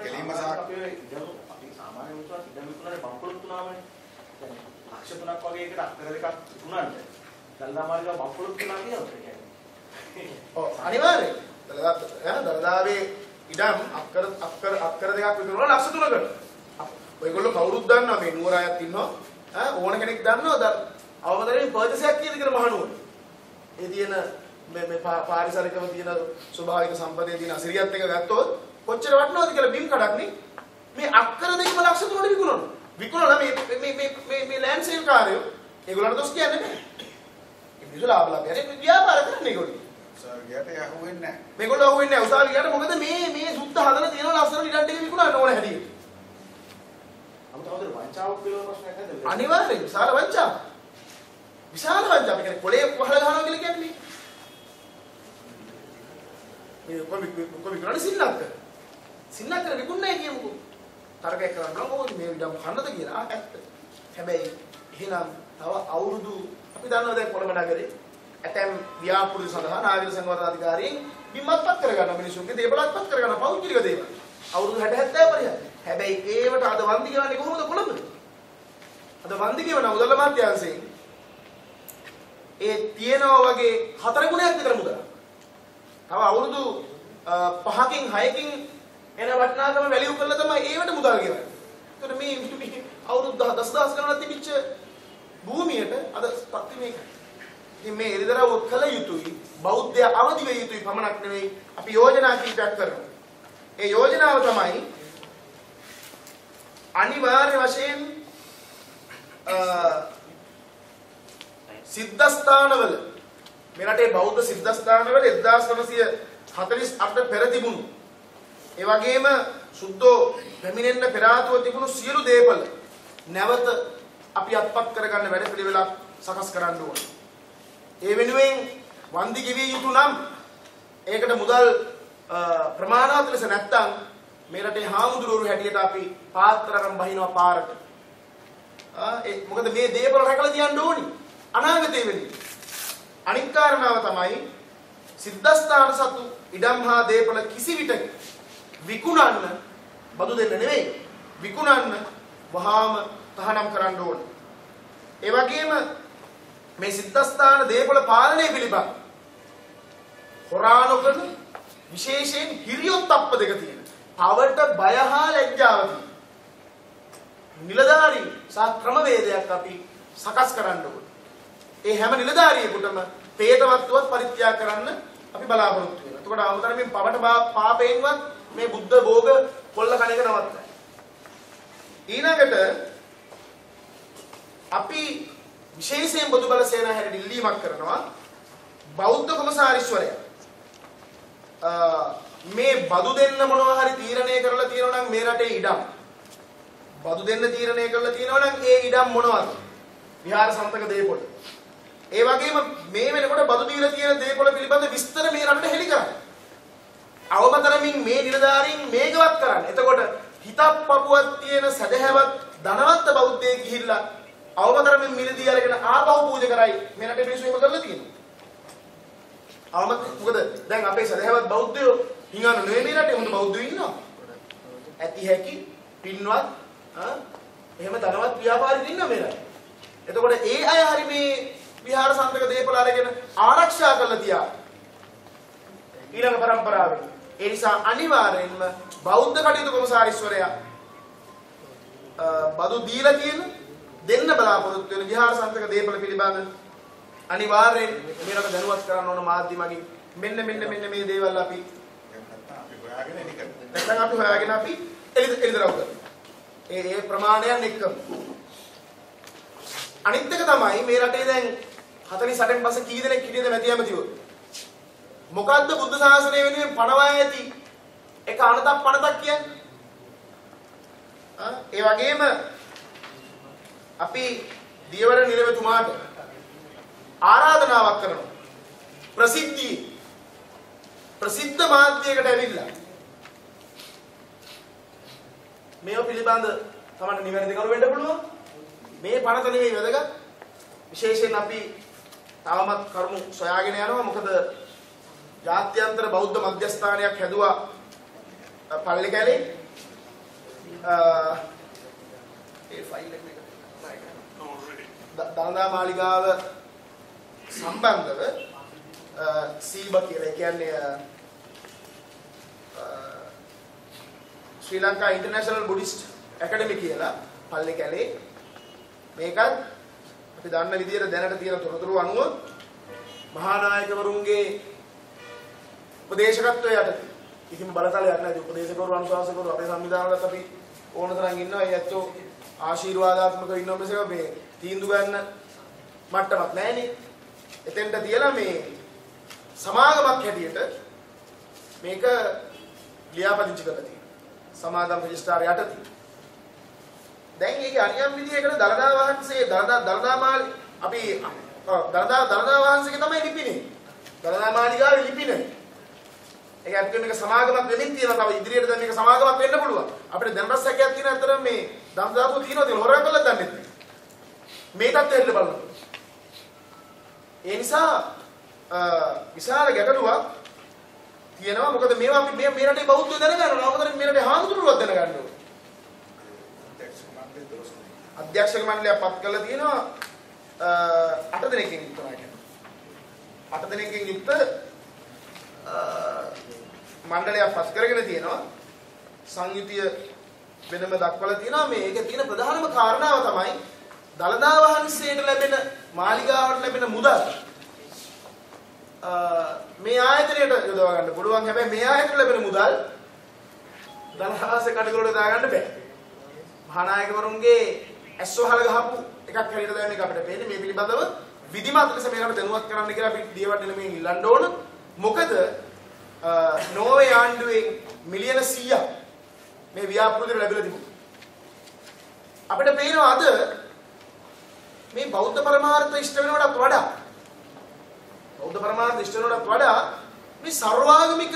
කෙලින්ම අපි සාමාන්‍ය මුතුන් ඉඩම් විකුණන්නේ බංකොලොත් වුණාමනේ. දැන් ලක්ෂ 3ක් වගේ එකට අක්කර දෙකක් විකුණන්න දළදා මාලිගාව බංකොලොත් වුණා කියනවා ඒ කියන්නේ. ඔව් අනිවාර්යයෙන්. දළදාවේ ඉඩම් අක්කර අක්කර අක්කර දෙකක් විකුණනවා ලක්ෂ 3කට. ඔයගොල්ලෝ කවුරුත් දන්නවා මේ නුවර අයත් ඉන්නවා. ඕන කෙනෙක් දන්නවා අවමදරේ පර්චේස් එකක් කීයද කියලා මහනුවර. ඒ තියෙන මේ මේ පාරිසරිකව තියෙන ස්වභාවික සම්පතේ තියෙන අසිරියත් එක ගත්තොත් කොච්චර වටිනවද කියලා බිම් කඩක් නේ. මේ අක්කර දෙකම ලක්ෂ 3කට විකුණනවා. විකුණලා මේ මේ මේ මේ මේ ලෑන්ඩ් සේල් කාර්යෝ ඒගොල්ලන්ට දොස් කියන්නේ නැහැ. ඒ මිනිස්සු ලාභ ලාභ යන්නේ ව්‍යාපාර කරන්නේ ඒගොල්ලෝ. උසාවි ගියට අහුවෙන්නේ නැහැ. මේගොල්ලෝ අහුවෙන්නේ නැහැ. උසාවි ගියට මොකද මේ මේ සුද්ධ හදලා තියෙන ලස්සන ඉඩම් ටික විකුණන්න ඕන හැටියට. අමුතුමතර වංචාවක් පිළිබඳ ප්‍රශ්නයක් නේද? අනිවාර්යයෙන් විශාල වංචාවක්. විශාල වංචාවක්. ඒ කියන්නේ කොලේ වහලා ගහනවා කියලා කියන්නේ මේ. මේ ඔක්කොම විකුණන්නේ සින්නක්ක. සින්නක්ක විකුණන්නේ කියමුකෝ. තර්කයක් කරන්න නම් මොකද මේ ඉඩම් කන්නද කියලා. ඇත්ත. හැබැයි එහෙනම් තව අවුරුදු අපි දන්නවා දැන් කොළඹ නගරේ ඇතැම් ව්‍යාපෘති සඳහා නාගරික සංවර්ධන අධිකාරියෙන් බිම් අත්පත් කරගන්න මිනිසුන්ගේ දේපල අත්පත් කරගන්න පෞද්ගලික දේවල්. අවුරුදු 60 70 පරිහරණය. හැබැයි ඒවට අද වන්දි ගෙවන්නේ කොහොමද කොළඹ? අද වන්දි ගෙවන මුදල් අමාත්‍යාංශයෙන් ඒ තියෙනවා වගේ 4 ගුණයක් විතර මුදලක්. තව අවුරුදු 5කින් 6කින් එන වටිනාකම වැලියු කරලා තමයි ඒවට මුදල් ගෙවන්නේ. ඒතකොට මේ අවුරුදු 10,000 ගණනක් තිබිච්ච භූමියට අද තත්ත්වය මේකයි. ඉතින් මේ එළිදරව් කළ යුතුයි, බෞද්ධය අවදි වෙ යුතුයි පමණක් නෙවෙයි අපි යෝජනා කීපයක් කරනවා. ඒ යෝජනාව තමයි අනිවාර්ය වශයෙන් සිද්ධාස්ථානවල මේ රටේ බෞද්ධ සිද්ධාස්ථානවල 1948 පෙර තිබුණු ඒ වගේම සුද්ධෝ පැමිණෙන්න පෙර ආතුව තිබුණු සියලු දේපල නැවත අපි අත්පත් කරගන්න වැඩපිළිවෙලක් සකස් කරන්න ඕනේ. ඒ වෙනුවෙන් වන්දි ගෙවිය යුතු නම් ඒකට මුදල් ප්‍රමාණවත් ලෙස නැත්තම් මේ රටේ හාමුදුරුවෝ හැටියට අපි පාත්‍ර අරන් බහිනවා පාරට. ඒ මොකද මේ දේපල රැකලා තියන්න ඕනි අනාගතේ වෙන්නේ. අනිත් කාරණාව තමයි සිද්ධාස්ථාන සතු ඉඩම් හා දේපල කිසි විටක විකුණන්න බදු දෙන්න නෙවෙයි විකුණන්න වහාම තහනම් කරන්න ඕන. ඒ වගේම මේ සිද්ධාස්ථාන දේපල පාලනය පිළිබඳ හොරා නොකරන විශේෂයෙන් හිරියොත් අප්ප දෙක තියෙන පවට බය හා ලැජ්ජාව තියෙන නිලධාරී සහ ක්‍රමවේදයක් අපි සකස් කරන්න ඕන. ඒ හැම නිලධාරියෙකුටම පේතවත්වත් පරිත්‍යාග කරන්න අපි බලාපොරොත්තු වෙනවා. එතකොට අමුතර මේ පවට පාපයෙන්වත් මේ බුද්ධ භෝග කොල්ල කණ එක නවත්තයි. ඊළඟට අපි විශේෂයෙන් බොදු බල සේනා හැටියට ඉල්ලීමක් කරනවා බෞද්ධ කොමසාරිස්වරයා මේ බදු දෙන්න මොනවා හරි තීරණය කරලා තියෙනවා නම් මේ රටේ ඉඩම් බදු දෙන්න තීරණය කරලා තියෙනවා නම් ඒ ඉඩම් මොනවද? විහාර සන්තක දේපොළ. ඒ වගේම මේ වෙනකොට බදු දීලා තියෙන දේපොළ පිළිබඳ විස්තර මේ රටට හෙළි කරන්න. අවම තරමින් මේ නිලධාරීන් මේකවත් කරන්න. එතකොට හිතක් පපුවක් තියෙන සදහැවත් ධනවත් බෞද්ධයෙක් ගිහිල්ලා අවම තරමින් මිලදී අරගෙන ආපහු පූජා කරයි. මේ රටේ මිනිස්සු එහෙම කරලා තියෙනවා. අවම මොකද දැන් අපේ සදහැවත් බෞද්ධයෝ හිඟන්න නෙවෙයි මේ රටේ හොඳ බෞද්ධයෝ ඉන්නවා. ඇති හැකි පින්වත් එහෙම ධනවත් ව්‍යාපාරිකයෝ ඉන්නවා මේ රටේ. එතකොට ඒ අය හරි මේ විහාර සන්තක දේපල අරගෙන ආරක්ෂා කරලා තියා ඊළඟ පරම්පරාවේ. ඒ නිසා අනිවාර්යෙන්ම බෞද්ධ කටයුතු කොමසාරිස්වරයා බදු දීලා තියෙන දෙන්න බලාපොරොත්තු වෙන විහාර සන්තක දේපල පිළිබඳ අනිවාර්යෙන් මේ රට දැනුවත් කරන්න ඕන මාධ්‍ය මගින්. මෙන්න මෙන්න මෙන්න මේ දේවල් අපි හොයාගෙන එලි කරනවා. නැත්නම් අපි හොයාගෙන අපි එලිදරව් කරනවා. ඒ ඒ ප්‍රමාණයන් එක්කම. අනිත් එක තමයි මේ රටේ දැන් 48න් පස්සේ කී දෙනෙක් හිටියද මැති ඇමතිවරු? මොකද්ද බුද්ධ ශාසනය වෙනුවෙන් පනවා ඇති එක අනතක් පනතක් කියන්නේ? ඒ වගේම අපි දියවර නිලමේතුමාට ආරාධනාවක් කරනවා. ප්‍රසිද්ධ මාධ්‍යයකට ඇවිල්ලා මේව පිළිබඳ තමන්ට නිවැරදි කරු වෙන්න පුළුවන්. මේ පනත නෙවෙයි වැදගත්. විශේෂයෙන් අපි තවමත් කරුණු සොයාගෙන යනවා. මොකද ජාත්‍යන්තර බෞද්ධ මධ්‍යස්ථානයක් හැදුවා පල්ලේකැලේ. ඒ ෆයිල් එක දළදා මාලිගාව සම්බන්ධව සීබා කියලා කියන්නේ ශ්‍රී ලංකා ඉන්ටර්නැෂනල් බුද්දිස්ට් ඇකඩමි කියලා පල්ලේකැලේ. මේකත් අපි දන්න විදියට දැනට තියෙන තොරතුරු අනුව මහානායකවරුන්ගේ උපදේශකත්වය යටතේ කිසිම බලතලයක් නැති උපදේශකවරු අනුශාසකවරු අපේ සංවිධානවලත් අපි ඕන තරම් ඉන්නවා. ඒ ඇත්තෝ ආශිර්වාදාත්මකව ඉන්නවා මිසක මේ තීන්දුව ගන්න මට්ටමක් නැහැනේ. එතෙන්ට තියලා මේ සමාගමක් හැටියට මේක ලියාපදිංචි කරලා තියෙනවා. සමාගම් රෙජිස්ට්‍රාර් යටතේ. දැන් ඒකේ අනියම් විදියකට දළදා වහන්සේ දළදා මාලි අපි දළදා වහන්සේගේ තමයි ලිපිනේ. දළදා මාලිගාවේ ලිපිනේ. ඒක අපිට මේක සමාගමක් වෙමින් තියෙනවා. තව ඉදිරියට දැන් මේක සමාගමක් වෙන්න පුළුවන්. අපිට දැනටත් සැකයක් තියෙන අතර මේ දම් දාපුව තියෙනවා කියලා හොරගම් කළා දන්නේ නැහැ. මේ තත්ත්වයට බලන්න. ඒ නිසා විශාල ගැටලුවක් තියෙනවා. මොකද මේවා අපි මේ රටේ බෞද්ධයෝ දැනගන්න ඕන. මොකද මේ රටේ හාමුදුරුවෝ දැනගන්න ඕන. අධ්‍යක්ෂක මණ්ඩලයක් පත් කරලා තියෙනවා 8 දෙනෙක්ගෙන් යුක්ත නැහැ. 8 දෙනෙක්ගෙන් යුක්ත මණ්ඩලයක් පත් කරගෙන තියෙනවා. සංයුතිය වෙනම දක්වලා තියෙනවා. මේ ඒකේ තියෙන ප්‍රධානම කාරණාව තමයි දළදා වහන්සේට ලැබෙන මාලිගාවට ලැබෙන මුදල් මේ ආයතනයට යොදවා ගන්න පුළුවන්. හැබැයි මේ ආයතනයට ලැබෙන මුදල් දළදා වහන්සේ කටකරට දාගන්න බෑ. මහානායකවරුන්ගේ ඇස් වහල ගහපු එකක් හැටියට දැන් මේක අපිට පේන්නේ. මේ පිළිබඳව විධිමත් ලෙස මේකට දැනුවත් කරන්න කියලා අපි දියවඩ නිලමෙන් ඉල්ලන්න ඕන. මොකද නෝර්වේ ආණ්ඩුවෙන් මිලියන 100ක් මේ ව්‍යාපෘතියට ලැබිලා තිබුණා. අපිට පේනවා අද මේ බෞද්ධ පරමාර්ථ ඉෂ්ට වෙනවටත් වඩා බෞද්ධ පරමාර්ථ ඉෂ්ට වෙනවටත් වඩා මේ සර්වාගමික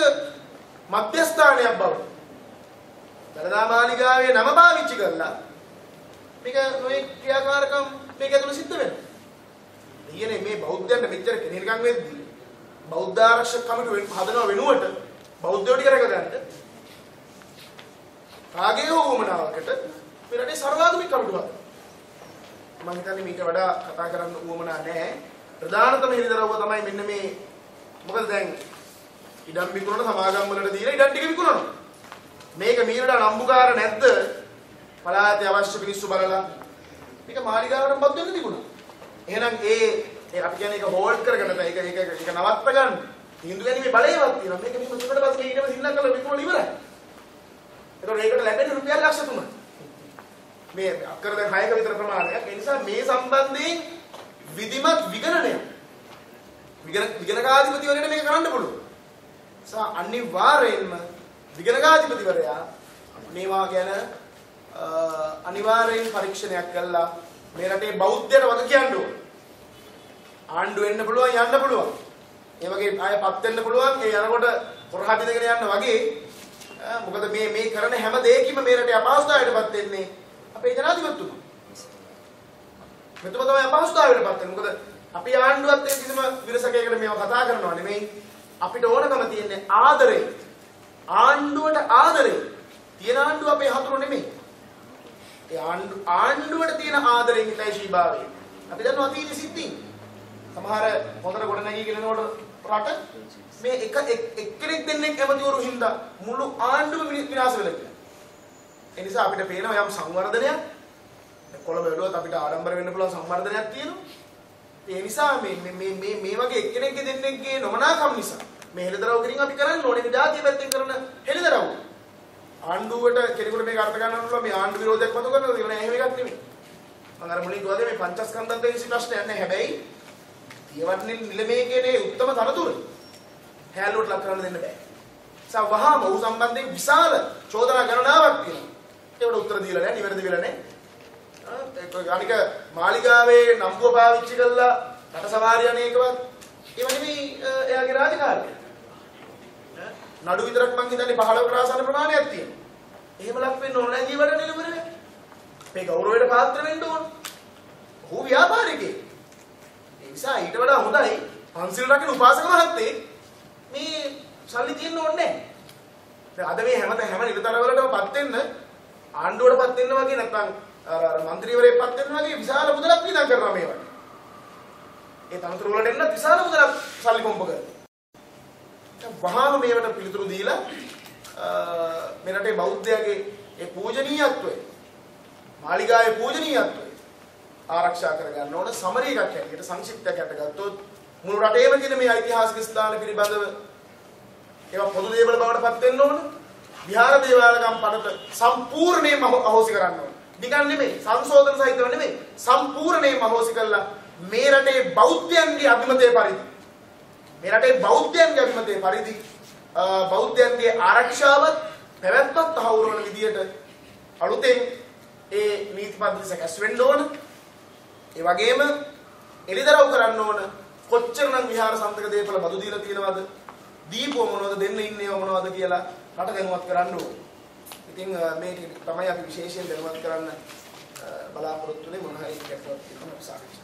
මධ්‍යස්ථානයක් බව දළදා මාලිගාවේ නම පාවිච්චි කරලා මේක නොයෙක් ක්‍රියාකාරකම් මේක ඇතුළේ සිද්ධ වෙනවා. ඊයනේ මේ බෞද්ධයන්ට මෙච්චර කෙනෙක්ගම් වෙද්දී බෞද්ධ ආරක්ෂක කමිටුව හදනව වෙනුවට බෞද්ධයෝ ටික රැක ගන්න කාගේ හෝ වුවමනාවකට මේ රටේ සර්වාගමික කමිටුව හදනවා. මම හිතන්නේ මීට වඩා කතා කරන්න උවමනා නෑ. ප්‍රධානතම හෙළිදරව්ව තමයි මෙන්න මේ. මොකද දැන් ඉඩම් විකුණන සමාගම් වලට දීලා ඉඩම් ටික විකුණනවා. මේක මීට වඩා නම්බුකාර නැද්ද? පළාතේ අවශ්‍ය මිනිස්සු බලලා මේක මාලිගාවට බද්ද වෙන්න තිබුණා. එහෙනම් ඒ අපි කියන්නේ ඒක හෝල්ඩ් කරගන්න බෑ. ඒක ඒක ඒක නවත්ත ගන්න. තීන්දුව ගැනීමේ බලයවත් තියෙනවා. මේක මෙහෙම දුන්නට පස්සේ ඊටම සිල්ලම් කරලා විකුණලා ඉවරයි. ඒතකොට ඒකට ලැබෙන්නේ රුපියල් ලක්ෂ 3යි. මේ අක්කර දැන් 6ක විතර ප්‍රමාණයක්. ඒ නිසා මේ සම්බන්ධයෙන් විධිමත් විගණනයක් විගණකාධිපතිවරයාට මේක කරන්න පුළුවන්. සහ අනිවාර්යයෙන්ම විගණකාධිපතිවරයා මේවා ගැන අනිවාර්යෙන් පරීක්ෂණයක් කළා මේ රටේ බෞද්ධයට වග කියන්න ඕන. ආණ්ඩු වෙන්න පුළුවන් යන්න පුළුවන්. ඒ වගේ ආය පත් වෙන්න පුළුවන්. ඒ යනකොට හොරහා බිඳගෙන යන්න වගේ. මොකද මේ මේ කරන හැම දෙයකින්ම මේ රටේ අපහසුතාවයටපත් වෙන්නේ අපේ ජනාධිපතිතුමා. මෙතුමා තමයි අපහසුතාවයටපත් වෙන්නේ. මොකද අපි ආණ්ඩුවත් එක්ක කිසිම විරසකයකට මේවා කතා කරනවා නෙමෙයි. අපිට ඕනකම තියෙන්නේ ආදරේ. ආණ්ඩුවට ආදරේ. තියෙන ආණ්ඩුව අපේ හතුරු නෙමෙයි. ඒ ආණ්ඩුවට තියෙන ආදරයෙන් හිතයිශීභාවය. අපි දන්නවා අතීත සිද්ධීන්. සමහර හොඳට ගොඩ නැගී කියනකොට රට මේ එක එක්කෙනෙක් දෙන්නෙක් ඇමතිවරු හින්දා මුළු ආණ්ඩුවම විනාශ වෙලා ගියා. ඒ නිසා අපිට පේනවා යම් සංවර්ධනයක්. කොළඹ වෙලුවත් අපිට ආඩම්බර වෙන්න පුළුවන් සංවර්ධනයක් තියෙනවා. ඒ නිසා මේ මේ මේ මේ වගේ එක්කෙනෙක්ගේ දෙන්නෙක්ගේ නොමනාකම් නිසා මේ හෙළිදරව් කිරීම අපි කරන්න ඕනේ. ඒක ජාතිය පැත්තෙන් කරන හෙළිදරව්. ආණ්ඩුවට කෙනෙකුට මේක අර්ථ ගන්න පුළුවන් මේ ආණ්ඩු විරෝධයක් මතු කරනවා කියලා නෑ, එහෙම එකක් නෙමෙයි. මම අර මුලින් කිව්වා මේ පංචස්කන්ධත් එක්ක කිසි ප්‍රශ්නයක් නෑ. හැබැයි දියවඩනේ නිලමේ කියන ඒ උත්තම තනතුර හැලුවට ලක් කරන්න දෙන්න බෑ. ඒ වහාම ඔහු සම්බන්ධයෙන් විශාල චෝදනා ගණනාවක් තියෙනවා. ඒවට උත්තර දීලා නෑ, නිවැරදි වෙලා නෑ. ඒක අනික මාලිගාවේ නම්බුව පාවිච්චි කරලා රට සවාරිය අනේකවත් ඒව නෙමෙයි එයාගේ රාජකාරිය. නඩු විතරක් මං හිතන්නේ 15කට ආසන්න ප්‍රමාණයක් තියෙනවා. එහෙම ලක් වෙන්න ඕන නෑ ජීවන නිලමරේ. මේ ගෞරවයට පාත්‍ර වෙන්න ඕන. ඔහු ව්‍යාපාරිකයෙක්. ඒ නිසා ඊට වඩා හොඳයි පන්සිල් රකින්න උපාසක මහත්තයෙක් මේ සල්ලි තියෙන්න ඕනේ නෑ. දැන් අද මේ හැම නිලතල වලටම පත් වෙන්න ආණ්ඩුවට පත් වෙන්න වගේ නැත්නම් අර අර මන්ත්‍රීවරයෙක් පත් වෙන්න වගේ විශාල මුදලක් වියදම් කරනවා මේවට. ඒ තනතුරු වලට එන්නත් විශාල මුදලක් සල්ලි පොම්ප කරනවා. වහාම මේවට පිළිතුරු දීලා මේ රටේ බෞද්ධයාගේ ඒ පූජනීයත්වය මාලිගාවේ පූජනීයත්වය ආරක්ෂා කරගන්න ඕන. සමරි එකක් හැටියට සංක්ෂිප්තයක් හැට ගත්තොත් මුළු රටේම තියෙන මේ ඓතිහාසික ස්ථාන පිළිබඳව ඒවා පොදු දේවල් බවට පත් වෙන්න ඕන. විහාර දේවාලගම් පනත සම්පූර්ණයෙන්ම අහෝසි කරන්න ඕන. නිකන් නෙමෙයි, සංශෝධන සහිතව නෙමෙයි, සම්පූර්ණයෙන්ම අහෝසි කරලා මේ රටේ බෞද්ධයන්ගේ අභිමතය පරිදි මේ රටේ බෞද්ධයන්ගේ අභිමතය පරිදි බෞද්ධයන්ගේ ආරක්ෂාවත් පැවැත්මත් තහවුරු වන විදියට අලුතෙන් ඒ නීති පද්ධති සකස් වෙන්න ඕන. ඒ වගේම එළිදරව් කරන්න ඕන කොච්චරනම් විහාර සන්තක දේපල බදු දීලා තියෙනවද, දීපුව මොනවද, දෙන්න ඉන්නේ මොනවද කියලා රට දැනුවත් කරන්න ඕන. ඉතින් මේ තමයි අපි විශේෂයෙන් දැනුවත් කරන්න බලාපොරොත්තු වෙන්නේ. මොන හරි ගැටලුවක් තියෙනවා අපි සාකච්ඡා